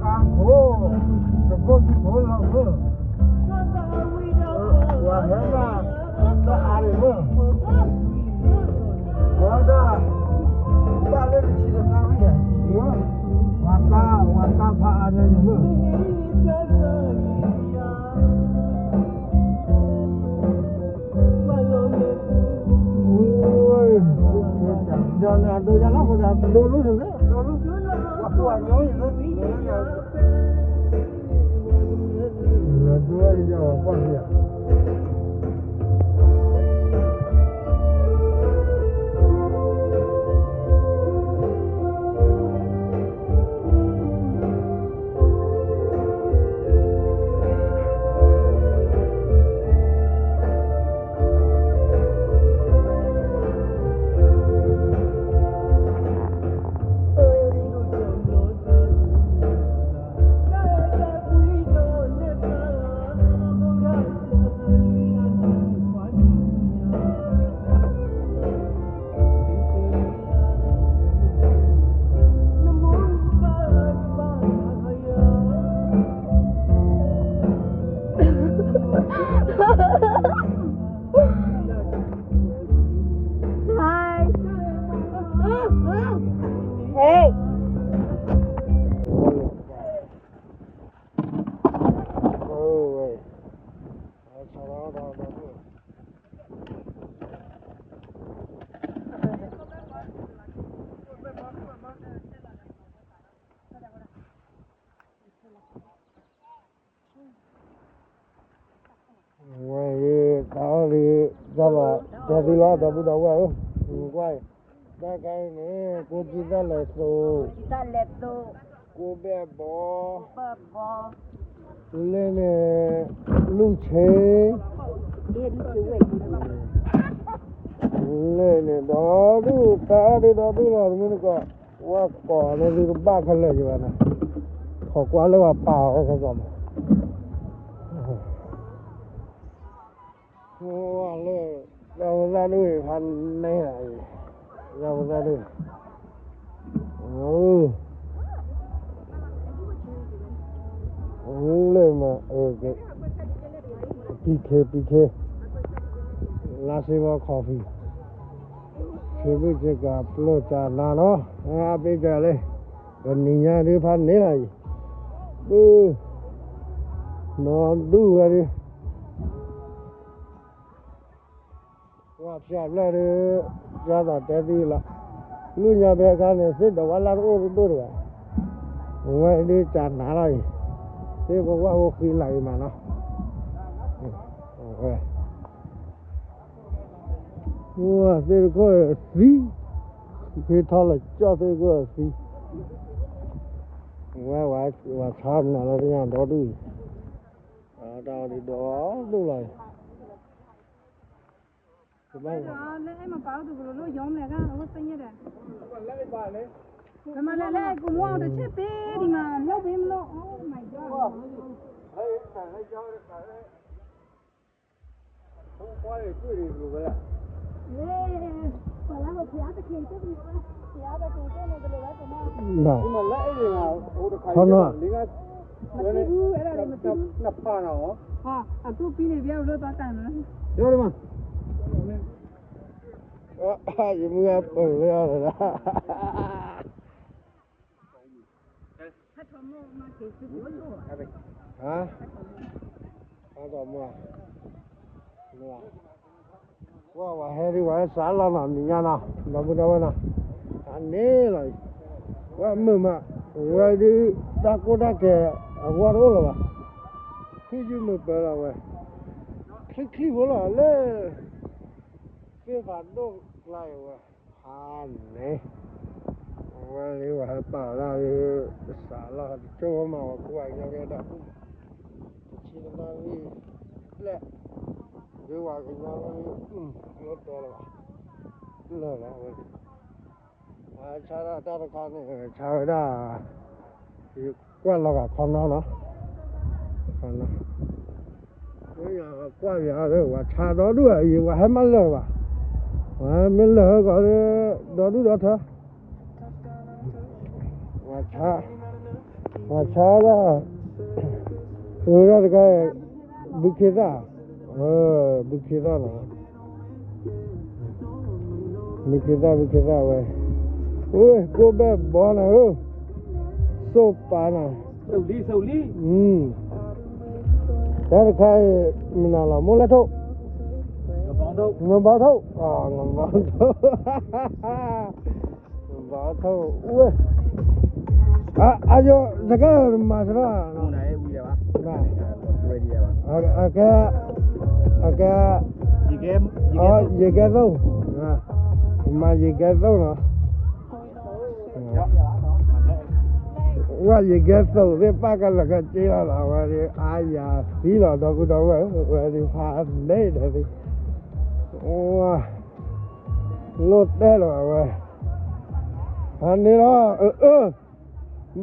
ကါခိၣ်, တဖိကံဖိလီၤမုၢ်, ဝၤဟဲမး, တအါန့ၣ်မုၢ်, ဝၤဒၣ်, ဘၣ်လၢတဆံတသီဝံၤ, ဝၤကါ, ဝၤကါဖးအါန့ၣ်မုၢ်. ဒီးန့ၣ်အဒိယလီၤ ဒိလီၤန့ၣ်, ဒိလီၤန့ၣ်, ဒိလီၤန့ၣ်, Hi. Hey. ဝဲအံၤ တၢ်အီၣ်လံ, တၢ်လီၤ, ဒီပုၢ်ဒီဝဲၢ်ဧၢ, ကွၢ်အံၤ, တၢ်ခါအံၤန့ၣ် ကိးကံသၣ်လဲၤသိး, ကိးဘဲၣ်ဘီ, လၢန့ၣ် လူ့ဆ့, လၢန့ၣ်ဒီဒူၣ်, တၢ်အီၣ်ဒံးဒီဒူၣ်လီၤ တမ့ၢ်တကီး, ဝဲကိးန့ၣ်ဒုးတဘၣ်ခဲလၢာ်ယဘၣ်န့ၣ်, ခိးကွၢ်လၢပှၤပာ်အီၤခဲကီးမး. လၢ လၢဖိသၣ်ဒိၣ်အံၤဖးန့ၢ်လီၤအံၤ, လၢဖိသၣ်ဒိၣ်, လၢမး, ပံခ့ ပံခ့, လါစ့ဘီ coffee, ဆ့ဘုၣ်ဆ့ကၤပျိၢ်ကနါနီၤ, အါဘ့ကလဲၣ်, တနံၤညါဒုးဖးန့ၢ်လီၤအံၤ, ပူ, နီၢ်ဒူၣ်ဝဲဒုး ဝဲဖျါဖျါဒီး ယသးတဲသံလီၤ, လၢညါဖဲခါန့ၣ် သ့ၣ်ဒီးဝဲလၢတအိၣ်တဒိၣ်တဂၤ, ဝဲဒုးကနါလီၤအံၤ, သ့ၣ်ပဝဲအိၣ်ဃံလၤအံၤမးနီၤ, ဝဲ သ့ၣ်တခိၣ်အသံ, ဖ့ထီၣ်လၢကၠီၣ်သ့ၣ်တခိၣ်အသံ, ဝဲဝဲဆါမနုၤလၢညါဒီဒူၣ်အံၤ, တၢ်အီၣ်ဒံးဒီဒူၣ်လီၤအံၤ. လၢအဲၣ်မပာ်အိၣ်တကလိၤလၢယီၤမလဲၣ်ဂၤ အဝဲသ့ၣ်ညါဒီး မၤလဲၣ်လၢအဲၣ်ကိးမူအီၤတဆဲးပ့ၤဒံးမး လီၤဘ့မလီၤ Oh my God. နဖးနီၤ, အတူၢ်ပံန့ၣ် ဘၣ်အူတခါအံၤလီၤ လံဂၤ ဝဲန့ၣ်မး ယမုၢ်ဂၤပၢၢ်လၢအီၤလီၤ, ဟါ, ဟါထီၣ်မူ, ကွၢ်ဝဲဟဲဒံးဝဲစးလီၤနီၤ နံၤညါနီၤ ဒီပုၢ်ဒီဝဲၢ်နီၤ, အန့ၣ်လီၤအံၤ, ဝဲမုာ်မး, ဝဲဒုး တၢ်ကိၢ်တၢ်ကဲၤအဂီၢ်တအိၣ်လၢၤဘၣ်, ဖုယုၢ်မုာ်ပၢၤလီၤဝဲ, ချံချံဖိလီၤလၢ သ့ၣ်ဖးဒိၣ်ကျါအံၤဝဲ, ဟါန့ၣ်, ဝဲလံဝဲဟဲပာ်လၢ စးလီၤတကၠိၢ်မး ဝဲကွၢ်ကညီကဲဒီး တဆံတနၣ်ရံၣ်ဘျဲၣ်, ဒ်ဝဲကညီလၢ လၢတီလီၤဘၣ်, လၢလီၤဝဲ, ဆါဒၣ်တၢ်တခါန့ၣ် ဆါဝဲဒၣ် ကွၢ်လီၤဂာ်ခီနီနီၤ, ကွၢ်ယၤကွၢ်ယၤဒီး ဝဲဆါဒီဒူၣ်အံၤ ဝဲဟဲမးလၢာ်ဘၣ်, ဝဲမ့ၢ်လၢာ်ဟဲကီးဒီး ဒီဒူၣ်ဒီထၢ, ဝဲဆါ အဆါဒၣ်, အၢ ဒၣ်တခါ, ဘုခ့သၣ်, ဘုခ့သၣ်လီၤ, ဘုခ့သၣ် ဘုခ့သၣ်ဝဲ, အိၣ်ကိးဘဲၣ်ဘီနၤဧၢ, စိၣ်ပာ်နၤ, တၢ်တခါအံၤ မနုၤလီၤ မိၢ်လဲၣ်ထိၣ်, နဘီထိၣ်, နဘီထိၣ်, နဘီထိၣ်, ဝဲ, အယိၤ တကဲမၤစရီ, အကဲ, အကဲ, ယကဲသိၣ်, မၤယကဲသိၣ်နီၤ, ဝဲယကဲသိၣ်သ့ၣ်ပၣ်ကလီၤကစ့လီၤလီၤ ဝဲဒ်အါယၤသံလီၤ ဒီပုၢ်ဒီဝဲၢ်ဧၢ ဝဲဒ်ဖးန့ၢ်ဒီးသံ, ဝဲ, လိၣ်တဲလီၤဝဲ, ဖးန့ၢ်လီၤ, အၢ,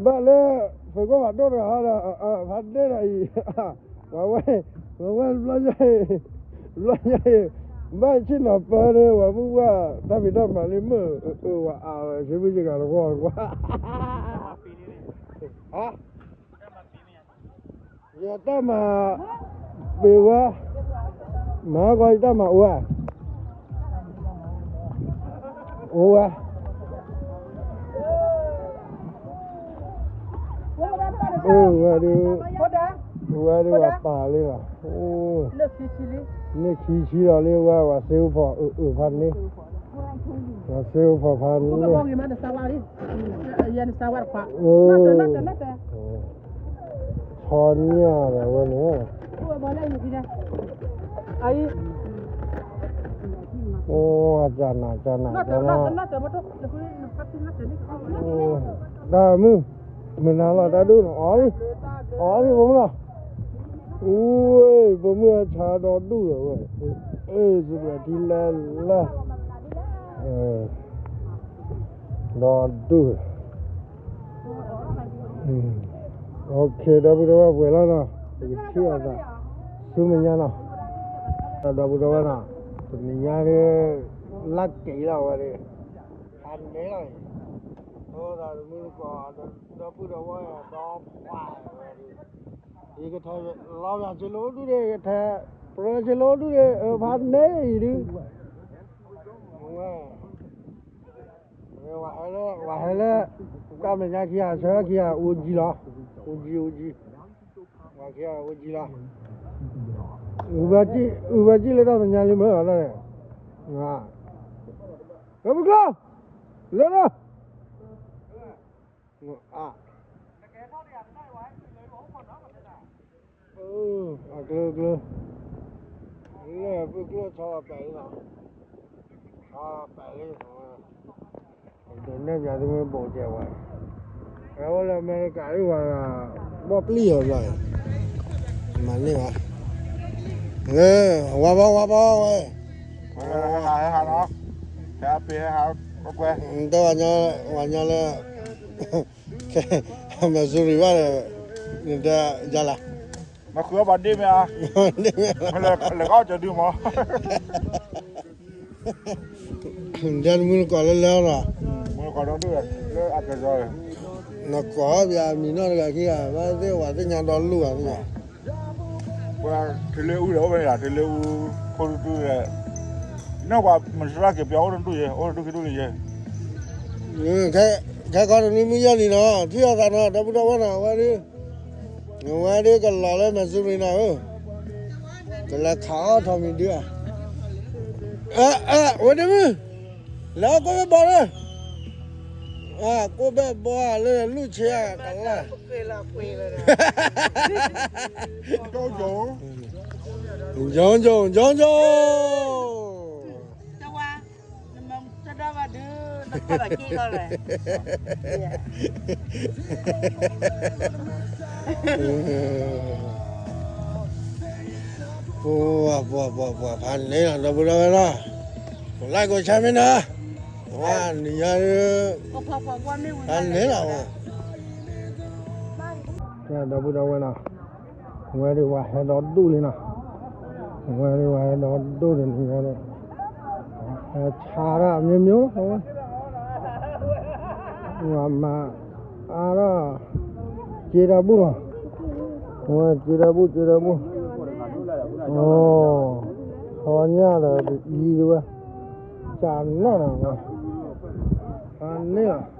ဘၣ်လၢ သုးခိၣ်ဖးဒိၣ်တဂၤဒီး ဖးန့ၢ်ဒီးအံၤ, ပှၤဝဲ, ပှၤဝဲဘျီညါအံၤ, ဘျီညါအံၤ, ဘၣ်ဆ့ၣ်နီၤပၢန့ၣ် ပှၤမုၢ်ပှၢ် တၢ်ဖံးတၢ်မၤလံမုၢ်, အၢ ဝဲအါဝဲ ဆ့မုၢ်ဆ့ကၤတကွီၢ်တကွီၢ်, ဟါ ယတၢ်မၤပ့ၤဝဲ, မၤကီယတၢ်မၤအိၣ်ဝဲ, အိၣ်ဝဲ, အိၣ်ဝဲဒၣ်, ဝဲဒၣ်ပာ်လံလီၤ, အိၣ်, န့ၢ်ခံဆံလီၤလံဝဲ ပှၤသ့အိၣ်ဖီၣ် အၢ အၢ ဖးန့ၢ်, ပှၤသ့အိၣ်ဖီၣ်ဖးန့ၢ်, အိၣ် ဆီညၣ်ဒီးဝဲန့ၣ်, အိၣ် ကနၤ ကနၤ ကနၤ, တၢ်မုၢ်, မုၢ်နၤလီၤတၢ်ဒူၣ်န့ၣ် အီၣ်လံ, အီၣ်လံ ပိာ်မုၣ်လီၤ, အိၣ် ပိာ်မုၣ်အဆါဒီဒူၣ်ဒီးဝဲ, အ့ စံးပထံလၢလၢ ဒီဒူၣ်, အိၣ်ခ့ ဒီပုၢ်ဒီဝဲၢ်ပှဲၤလီၤနီၤ, ပကထံၣ်အသး ဆူမဲာ်ညါနီၤ, ဒီပုၢ်ဒီဝဲၢ်နီၤ, တနံၤညါဒ် လၢက့ၤလီၤဝဲဒၣ်, ဖးန့ၢ်လီၤ, အဝဲဒၣ်တမုၢ်တကိး ဒီပုၢ်ဒီဝဲၢ်ဒီးပှၤဝဲဒၣ်, ယကထဲလီၤဘၣ်ဆ့လိဒူၣ်န့ၣ် ယကထဲပြၢဆ့လိဒူၣ်န့ၣ် အၢ ဖးန့ၢ်အံၤဒုး, ဝဲ ဝဲဟဲလၢ ဝဲဟဲလၢ တၢ်မဲာ်ညါခံဂၤ ဆၢခံဂၤ အိၣ်ကံလီၤ, အိၣ်ကံ အိၣ်ကံ, ဝဲခံဂၤအိၣ်ကံလီၤ, အုၣ်ဘၣ်ကံလၢတၢ်မဲာ်ညါလံမ့ၢ်လီၤန့ၣ်, လၢပကျိ လၢလၢ အ အကျိ ကျိ လၢပကျိဆီလီၤပဲာ်လံလီၤ, ဆီပဲာ်လံ, ဒိးနဲၣ်ပၠးသုမ့ၢ်ဘိးကဲဝဲ, အဝဲလၢအမဲရကၤဒ်ဝဲ, ဘီၣ်ပျံၢ်အီၤဘျီ, မၤန့ၢ်ဘၣ်, ဝါဘီ ဝါဘီဝဲ, တၢ်ဝၤညီလၢ Missouri ဘၣ်ဒီး, နတဲယၤလၢ, မၤဃုအီၣ်ပှၤဒ့မ့ၢ်ဧါ, လဲၤကအီၣ်ကၠီဒုမး, ဒ်နမုၢ်နကိးလၢလၢလီၤ, နကိးဘၣ်ပှၤမံၤနီၢ်တဂၤခံဂၤ ဘၣ်သ့ၣ်ဝဲသ့ၣ်ညါဒီလူၢ်ဘၣ်သ့ၣ်ညါ, ပှၤထံလၢအူဒီး အိၣ်ဖဲန့ၣ်လီၤ, ထံလၢအူ ခိၣ်ဒူဒူဒီး, နီၢ်ပှၤမုၢ်စရၢ်က့ၤပၠးအိၣ်တဒူၣ်ယဲၢ်, အိၣ်တဒူၣ်ခံဒူၣ်လံယဲၢ်, ခဲခီတနံၤမုၢ်ယဲၢ်နံၤနီၤ ထံၣ်အသးနီၤ ဒီပုၢ်ဒီဝဲၢ်နီၤ အဝဲဒၣ်, အဝဲဒၣ်ကလီၤလၢ Missouri နီၤဧၢ, ကလဲၤခးအီၣ်ထီၣ်မံၤဒုဧါ, အဝဲဒၣ်မုၢ်, လဲၤအီၣ်ကိးဘဲဘီလၢ, ကိးဘဲဘီလၢလူၢ်ဆ့ကလၢ်, ယိယိ ယိယိ ပှၤပှၤပှၤပှၤ ဖးန့ၢ်လီၤ ဒီပုၢ်ဒီဝဲၢ်လီၤ, ကိးlikeကိးshareမ့ၢ်နီၤ, ဝဲနံၤညါ, ဖးန့ၢ်လီၤဝဲ, ဒီပုၢ်ဒီဝဲၢ်နီၤ, ဝဲဒၣ်ပှၤဟဲဒီဒူၣ်လံနီၤ, ဝဲဒၣ်ပှၤဟဲဒီဒူၣ်တနံၤညါန့ၣ်, ဟဲဆါတၢ်မျိုးမျိုးလီၤ, ဝဲမၤအါထီၣ်, စ့တၢ်ဘူၣ်လီၤ, ဝဲစ့တၢ်ဘူၣ် စ့တၢ်ဘူၣ်, အိ, ဟီညၣ်ဒီးအံၤဒဝဲ, ကၢ်နၢ်လီၤဝဲ, ဖးန့ၢ်လီၤ,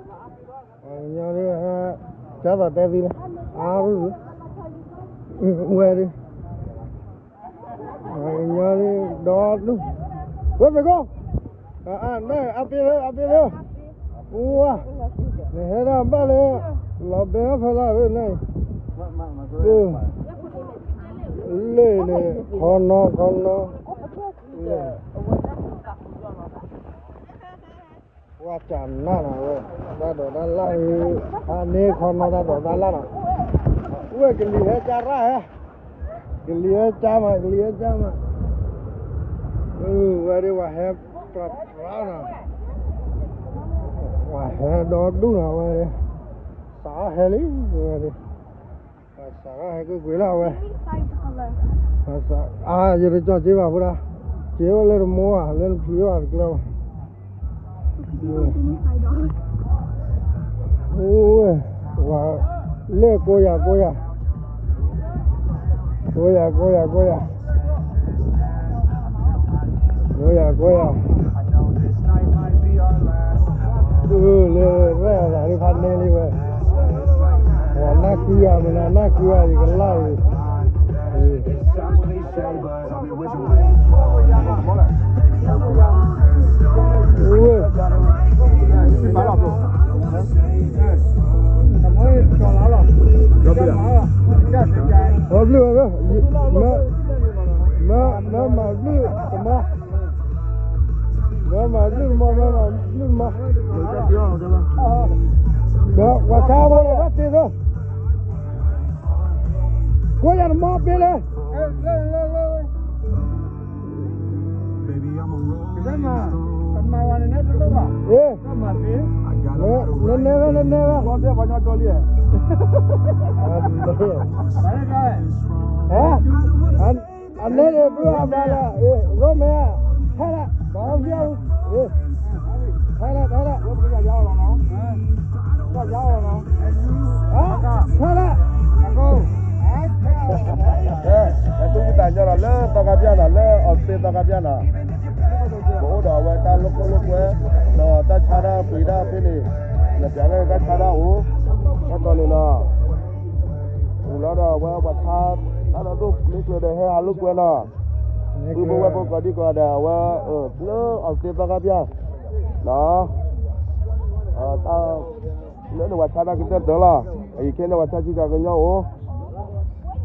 ပှၤကညီဒ်, ကၢ်သိးတဲသံလၢ, အါရူၢ်, ဝဲဒ် ပှၤကညီဒ်ဒီဒူၣ်, ဝဲမ့ၢ်ကီၢ်, အါပ့ၤလၢ အါပ့ၤလၢ, ဝါ, နဟဲဒၣ်ဘၣ်လၢ, လီၤဘဲအဖီလာ်လၢန့ၣ်, လၢန့ၣ် ခီနီခီနီ, ဝဲကၢ်နၢ်လီၤဝဲ, တၢ်ဒိးတၢ်လၢ်, ဖးန့ၢ်ခီနီတၢ်ဒိးတၢ်လၢ်လီၤ, ဝဲကလံၤဟဲကၢ်ရၣ်ဟဲ, ကလံၤဟဲကၢ်မး ကလံၤဟဲကၢ်မး, ဝဲဒ်ဝဲဟဲပြးပြးလီၤ, ဝဲဟဲဒီဒူၣ်လီၤဝဲ, စးဟဲလံ, ဝဲဒ် စးထီၣ်ဟဲကွ့ၢ်ကွ့ၢ်လီၤဝဲ, အါ ယတကီၢ်စ့ဘၣ်ဖိဒၣ်, စ့အိၣ်လၢတမိၢ်ဘၣ် လၢနဖံးဘၣ်တကျၢၤဘၣ်, အိၣ်ဝဲ, ဝဲ, လၢကိးယၤ ကိးယၤ, ကိးယၤ ကိးယၤ ကိးယၤ, ကိးယၤ ကိးယၤ, လၢရဲၣ်အသးဒ်ဖးန့ၢ်လံဝဲ, ပှၤနၢ်ကုယၤမနုၤ နၢ်ကုယၤ ယကလၢ်အံၤ, ဝဲ, ဒီဘျုးဝဲ, မ့ၢ်မၤဘျုးတမီၤ, မ့ၢ်မၤဘျုးတမီၤ, မ့ၢ်မၤဘျုးတမီၤ, ဒီးပှၤဆါဘၣ်လီၤ ဘၣ်တ့ၢ်သၢ, ကိးယၤတမီၤပ့ၤလဲၣ်, နနဲဝဲ နနဲဝဲ, ဟဲ, အနဲန့ၣ်ဒုးအဘၣ်လၢ, ရိမ့ၤ, ဟဲလၢ, ဘၣ်အီၣ်ဖျါအူ, ဟဲလၢ, ဟဲလၢ, ဟဲလၢ, ကဲ, ပသူၣ်ကသးညီဒီးလၢသီခါပျၢ်နီၤ လၢအီးစတ့သီခါပျၢ်နီၤ, ပအိၣ်ဒီးအဝဲတၢ်လိာ်ခိၣ်လိာ်ကွဲ, ဒီးတၢ်ဆါတၢ်ပှ့ၤတၢ်ဖဲန့ၣ်, နပျးလၢတၢ်ဆါတၢ်အိၣ်, တၢ်တီၤန့ၣ်နီၤ, အိၣ်လီၤဒီးအဝဲပှၤဆါ, တၢ်ဒီးဒိၣ်ကျဲကျဲဒီးဟဲဟးလိာ်ကွဲနီၤ, ပုၢ်ဖိဝဲၢ်ဖိကိးဒံကိးဂၤဒဲး အဝဲ, လၢအီးစတ့သီခါပျၢ်, တၢ်, လၢန့ၣ်ပှၤဆါတၢ်ကတၢၢ်တၢၢ်လီၤ, အအံၤခဲန့ၣ်ပှၤဆါဆံတၢ်ကညီအိၣ်,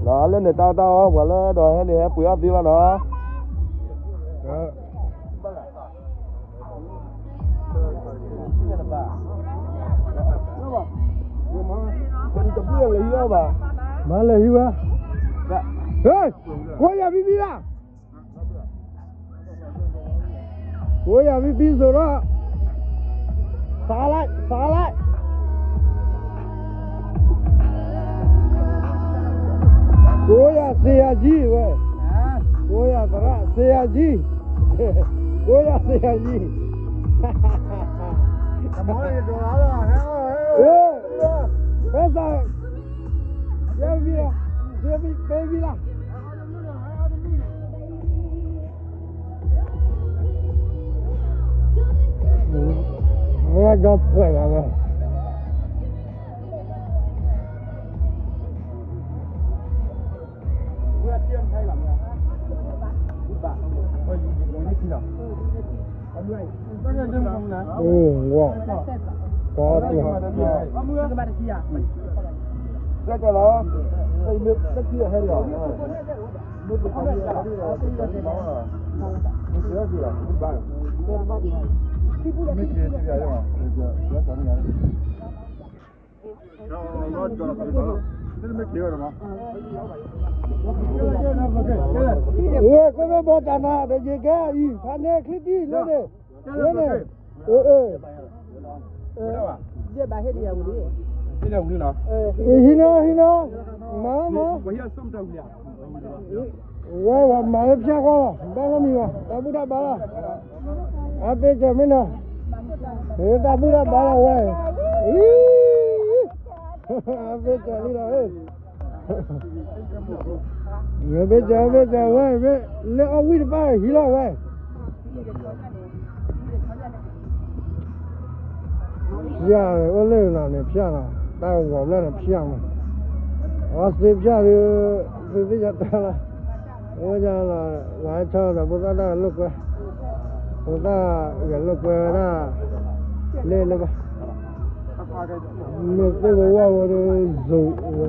လၢန့ၣ်တၢ်အီၣ်တၢ်အီ ပှၤလၢဒီးဟဲန့ၣ်ဟဲပှ့ၤအီၣ်သ့လီၤနီၤ. မၤလဲၤဟံးဝဲ, ကိးယၤဖံဖံလၢ, ကိးယၤဖံဖံစိၤလီၤ, စးလဲ, စးလဲ, ကိးယၤစ့ယၤကံဝဲ, ကိးယၤသရၣ်စ့ယၤကံ, ကိးယၤစ့ယၤကံ, ဖဲစး, ယဲဖံ, ယဲဖံ, ဖဲဖံလီၤ. မ့ၢ်ဒီဖှဲးလီၤဝဲ, ဝီ, ပီပျီ, ကဲကဲလီၤ, မ့ၢ်ကဲ, ဝဲကဘၣ်ဘီတၢ်နၤ ဒီးယကဲအံၤ ဖးန့ၢ်ချံတံၢ်လၢန့ၣ်, လၢန့ၣ်, အ, ဟံးနီၤ ဟံးနီၤ, မၤမၤ, ဝဲဝဲမၤလၢဖျါဃီလီၤ ဘၣ်လီၤမံၤဘၣ် တၢ်ဘူၣ်တၢ်ဘါလီၤ, အါတကဲမ့ၢ်နီၤ, တၢ်ဘူၣ်တၢ်ဘါလီၤဝဲ, အံၤ အဘ့ၣ်ကလံဒီး, မ့ၢ်ဘ့ၣ်က ဘ့ၣ်ကဝဲ, လၢအီၣ်ဝံၣ်တဘၣ်ဟံးလီၤဝဲ, ဖျၢၣ်အိၣ်လၢနၤန့ၣ်ဖျၢၣ်လီၤ, တၢ်ဂီၤဘျီန့ၣ်ဖျၢၣ်မး, အီသ့ဖျၢၣ်ဒီး, သုသ့ၣ်ညါတၢ်လီၤ, အဝဲဒၣ်လီၤ, ဝဲဟဲဆီဒီးဖိသၣ်တၢ်ဂဲၤလိာ်ကွဲ, ဖိသၣ်ဂဲၤလိာ်ကွဲဝဲဒၣ်, လဲၤလၢဘၣ် မ့ၢ်သ့ၣ်ဝဲဝဲဒီး ဇိဝဲ,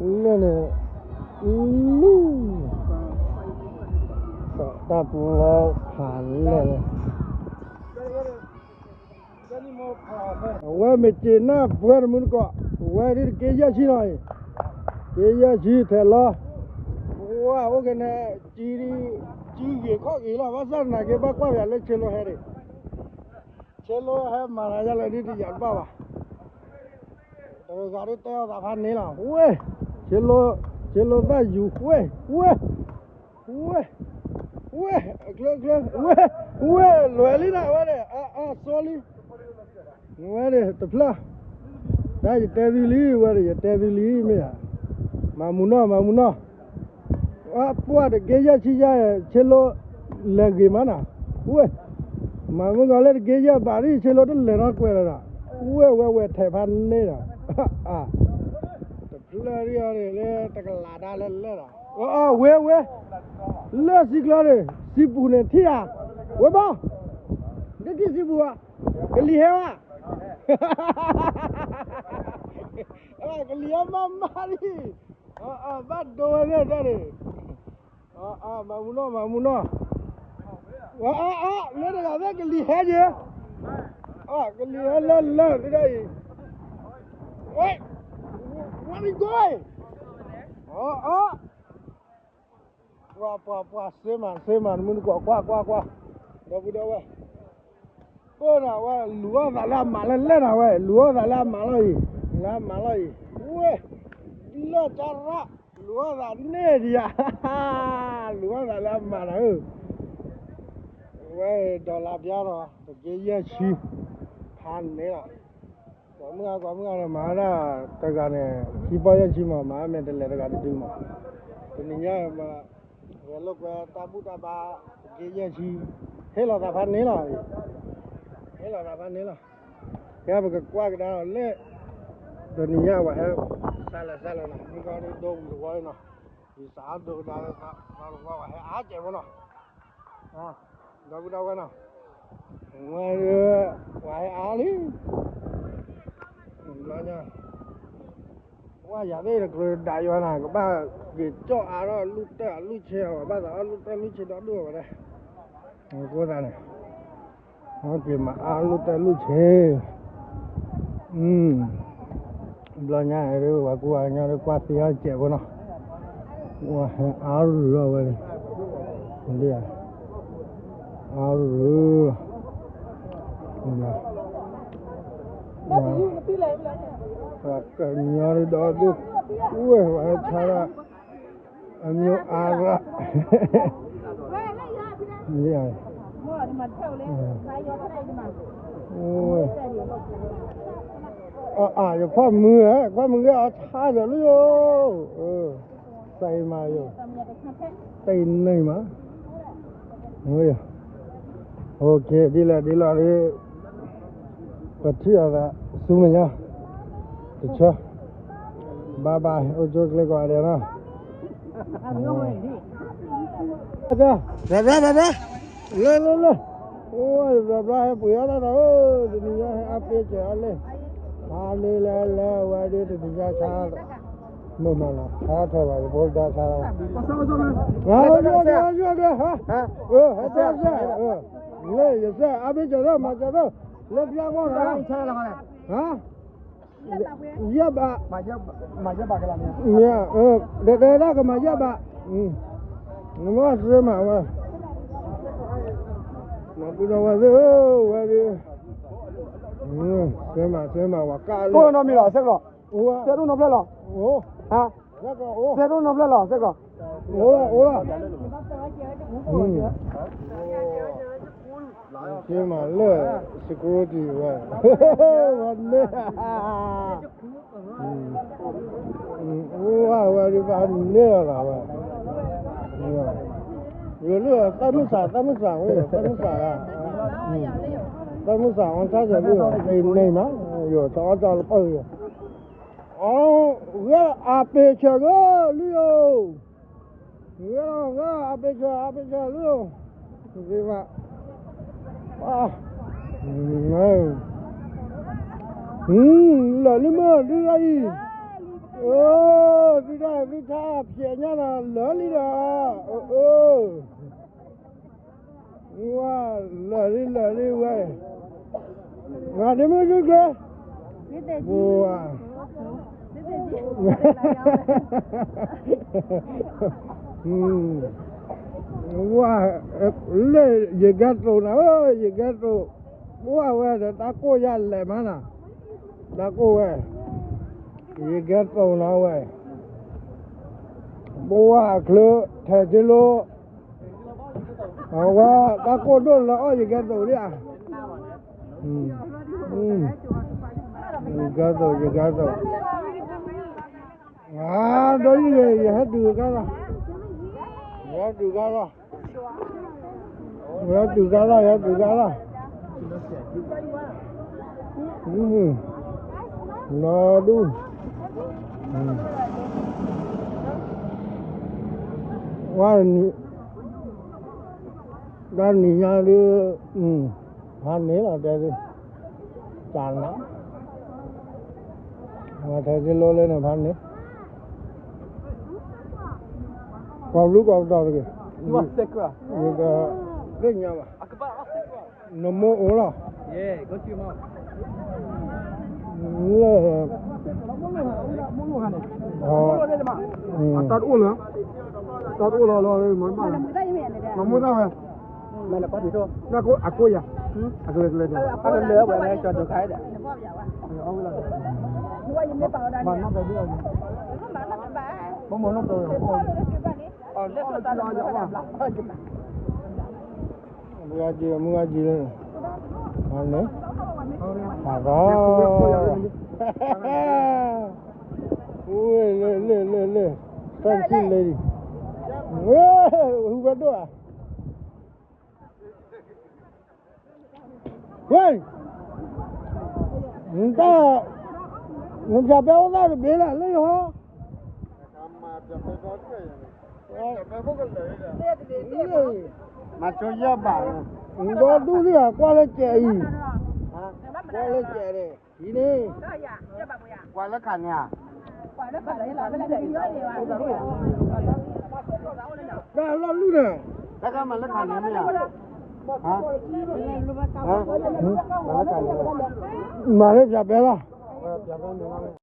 လၢန့ၣ်, လူ, တၢ်ပူၤလီၤဖးလဲၢ်လၢ, အဝဲမ့ၢ်က့ၤနၢ်ပှဲၤတမုၢ်တကိး, ဝဲဒ်တက့ယဲၢ်ဆံလီၤအံၤ, က့ယဲၢ်ဆံထဲးလီၤ, ပှၤအိၣ်က့ၤန့ၣ်, ကံဂ့ၤခီၣ်ဂ့ၤလီၤ, ဘၣ်ဆၣ်သနာ်က့ဘၣ်ကွၢ်ပၠးလၢဆ့လိဟဲန့ၣ်, ဆ့လိဟဲမၤနၤယါလၢဒ်တယၤတဘၣ်ဘၣ်, တဂၤဒ်တဲအီၤသးဖးန့ၣ်လီၤ, ဝဲ, ဆ့လိ, ဆ့လိဘၣ်ယူၤဝဲ, ဝဲ, ဝဲ, ဝဲ, အချၢချၢ, ဝဲ, ဝဲ, လွဲၤလံနၤဝဲန့ၣ်, အါအါစီလံ, ဝဲန့ၣ်တဖျၢၣ်, တၢ်ယတဲသုလံ, ဝဲန့ၣ်ယတဲသုလံမ့ၢ်ဧါ, မၤမူနီၢ် မၤမူနီၢ် အပှၢ်တက့ယဲၢ်ဆံယဲၢ် ဆ့လိ, လဲၤဂ့ၤမးနၤ, ဝဲ, မၤမုၢ်ဂီၤလၢတက့ယဲၢ်ဘးဒ် ဆ့လိတလဲၤနီတကွဲးလၢၤဒီး, ဝဲဝဲဝဲထဲးဖးန့ၣ်ဒီး, တဖျၢၣ်ဒ်အံၤန့ၣ်လၢတကလးဒါလၢလဲၣ်ဒီး, ဝဲ, လၢစံကျီန့ၣ် စံပူၤန့ၣ်ထံၣ်ဧါ, ဝဲဘီ, တထံၣ်စံပူၤဧါ, ကလံၤဟဲဧါ ကလံၤဟဲမးမးလံ, ဘၣ်ဒိဝဲသ့ၣ်တၢ်န့ၣ်, မၤမူနီၢ် မၤမူနီၢ်, အါအါ လၢတဂၤသ့ၣ်ကလံၤဟဲက့ၤ, ကလံၤဟဲလၢလၢသ့ၣ်တၢ်အံၤ, ဝဲ, ဝဲမံၤကိး, အါအါ ပှၤပှၤပှၤ စ့မး စ့မး တမုၢ်တကိး ကွၢ်ကွၢ်ကွၢ်, ဒီပုၢ်ဒီဝဲၢ်, အိၣ်နၤဝဲ လူၤအီၣ်သးလၢအမးလၢလဲၣ်နၤဝဲ လူၤအီၣ်သးလၢအမးလီၤအံၤ, လၢအမးလီၤအံၤ, ဝဲ, လၢကရၣ်, လူၤအီၣ်သးန့ၣ်ဒံးဧါ, လူၤအီၣ်သးလၢအမးနၤဧၢ, ဝဲဒီးလါပျါဒီး တက့ယဲၢ်ဆံ, ဖးန့ၣ်လီၤ ကွၢ်မုၢ်ဂၤ ကွၢ်မုၢ်ဂၤဒီး မၤဝဲဒၣ်တဂၤန့ၣ် ခံပီၢ်ယဲၢ်ဆံမး မၤမ့ၢ်တလဲၤတဂၤတဒုမး, တနံၤညါမး, ဂဲၤလိာ်ကွဲတၢ်ဘူၣ်တၢ်ဘါ, တက့ယဲၢ်ဆံ, ဟ့ၣ်လီၤသးဖးန့ၣ်လီၤ, ဟ့ၣ်လီၤသးဖးန့ၣ်လီၤ, ကဲပကကွၢ်ကဒါလီၤလၢ, တနံၤညါပှၤဟဲ, စးလဲၤစးလဲၤနီၤ မုၢ်ကီၢ်ဒိၣ်ဝံၤတဝီလံနီၤ, ယစးအဒိကဒါလၢသီတဝီပှၤဟဲအါကဲးဖိနီၤ ဒီပုၢ်ဒီဝဲၢ်နီၤ, ဝဲဒၣ်, ပှၤဟဲအါလံ, ဘျီညါ, ဝဲယၤသ့ၣ်တကြၢးဒၣ်ယွၤနၤ ကဘၣ်က့ၤကၠီၣ်အါထီၣ်လူၢ်တၢၢ်အလူၢ်ဆ့အီၤ ဘၣ်သးအီၣ်လူၢ်တၢၢ်လူၢ်ဆ့ဒီဒူၣ်ဝဲဒၣ်, အဃိသတးန့ၣ်, ဟဲက့ၤမၤအါလူၢ်တၢၢ်လူၢ်ဆ့ ဘျီညါဒ်ပှၤကူပှၤကညီဒ်ကွၢ်သ့အီၤစဲးဖိနီၤ, ဝဲဟဲအါရုၢ်လီၤဝဲန့ၣ်, ဒ်, အါရုၢ်လီၤ, ပှၤကညီဒ်ဒီဒူၣ်, ဝဲဝဲဆါဒၣ်, အမျိုးအါရၣ်, ဒ် အါ ယခွါမုၢ်ဧၢ, ခွါမုၢ်ဂ့ၤအီၤဆါဒီးလၢယိာ်, စဲမးယိာ်, စဲန့ၣ်မး, ဒ်လဲၣ်ဒ်လဲၣ်ဒ်လဲၣ်, ပထံၣ်အီၤသးဆူမဲာ်ညါ, တဆၢ, ဘၣ်ဘၣ် အိၣ်ကၠိကျဲကိးဂၤဒဲးနီၤ, ဘြၤဘြါ ဘြၤဘြါ, လၢလၢလၢ, အိၣ် ဘြၤဘြါ ဟဲပှ့ၤအီၣ်တၢ်ဒီး တနံၤညါဟဲအါပ့စၢၤအါလဲၣ်, ဟါလၢလၢလၢဝဲဒၣ်တနံၤညါဆါ, မ့ၢ်မးလီၤ ဟါထီၣ်ဘၣ် ယဖိဒါဆါလီၤ, ဟါ, ဟဲတဲစဲး, လၢယစဲး အါပ့စၢၤဒီး မၤစၢၤဒီး, လၢပျၢ်ဂီၢ်ဒီး, ဟါ ယဲၢ်ဘး, မ့ၢ်, တဲဒၣ်ကမၤယဲၢ်ဘး, နမ့ၢ်စ့မးဝဲ, မၤပူၤဒီးဝဲသ့ၣ်ဧၢ, ဝဲဒၣ်, စ့မး စ့မး ဝဲကၢ်လံ, အိၣ်နီတမံၤလီၤ စဲကလီၤ, စဲဒိၣ်နီဖျၢၣ်လီၤ, စဲဒိၣ်နီဖျၢၣ်လီၤ စဲကလီၤ, အိၣ်လီၤ အိၣ်လီၤ, က့မးလၢ security ဝဲ, ဝဲန့ၣ်, ဝဲဒၣ်ပှၤန့ၣ်လီၤသးဝဲ, ယိၤလၢသးမုၢ်စး သးမုၢ်စးဝဲ သးမုၢ်စး, သးမုၢ်စးအီၣ်ဆၣ်ကၢၤလၢ အန့ၣ်မး, ယိၤဆီအီၣ်တၢ်လၢပၢၢ်ယိၤ, အီ, ဂဲၤအပ့ၤဆၢၣ်ဂၢၢ်လံဧိၤ, ဂဲၤလီၤ ဂဲၤလီၤ အပ့ၤဆၢၣ် အပ့ၤဆၢၣ်လံဧိၤ, သ့ဘၣ်, လၢာ်လံမ့ၢ်ဒုးဒၣ်အံၤ, အၢ, ဒုးဒၣ်သုထါဖျဲးညါဒီး လၢာ်လံဒီး, အၢ, ဝါ, လၢာ်လံ လၢာ်လံဝဲ, မၤဒ့မုၣ်ဒုကျဲ, ပှၤ ဝါ, လၢယကဲသိးနၤဧၢ, ယကဲသိး, ပှၤဝဲဒီးတၢ်ကိၢ်ယၤလဲၤမးနၤ, တၢ်ကိၢ်ဝဲ, ယကဲသိးနၤဝဲ, ပှၤအချၢ ထဲးက့လိ, အဝဲတၢ်ကိၢ်ဒိၣ်လၢအီၣ်ယကဲသိးဒံးဧါ, ယကဲသိး ယကဲသိး, ဒီးယဟဲတုၤကါလီၤ, ယဟဲတုၤကါလီၤ, ယဟဲတုၤကါလီၤ ယဟဲတုၤကါလီၤ, လီၤဒူၣ်, ဝါ, တၢ်နံၤညါဒုး, ဖးန့ၣ်လီၤတဲဒုး, တၢ်နး, ထဲးက့လိလၢန့ၣ်ဖးန့ၣ်, ကိးဘျုးကိးပတီၢ်တဂ့ၤ, ယကသ့ၣ်ညါဘၣ်, နမိၢ်အိၣ်လီၤ, လၢ, တၢ်တအိၣ်လၢ, တၢ်တအိၣ်လီၤလီၤ, မၤမိၢ်တၢ်ဝဲ, အကိးယၤ, အကလဲၤကလဲၤ, မၤနီၢ်တၢ်ဒ်အံၤ, မၤနီၢ်တၢ်ဝဲ, မုၢ်ဂၤက့ၤ မုၢ်ဂၤက့ၤလၢ, န့ၣ်, ဖးရီ, ဝဲလၢလၢလၢလၢ, တၢ်ခံလၢဒံး, ဝဲ, ဟူဘၣ်ဒိၣ်ဧါ, ဝဲ, နတၢ်, နဖၠးပဲအိၣ်သၣ်တဘ့ၣ်လၢလၢယဟီ မၤဆိယဲၢ်ဘး, ဒီဒူၣ်လံဧါ, ကွၢ်လၢကဲးအံၤ, ကွၢ်လၢကဲးန့ၣ်, အံၤန့ၣ်, ကွၢ်လၢခးန့ၣ်ဧါ, တၢ်လီၢ်လူၢ်န့ၣ်, တၢ်ကမၤလၢခးန့ၣ်မ့ၢ်ဧါ, မၤလၢဖၠးပဲလီၤ, ဖၠးပဲန့ၣ်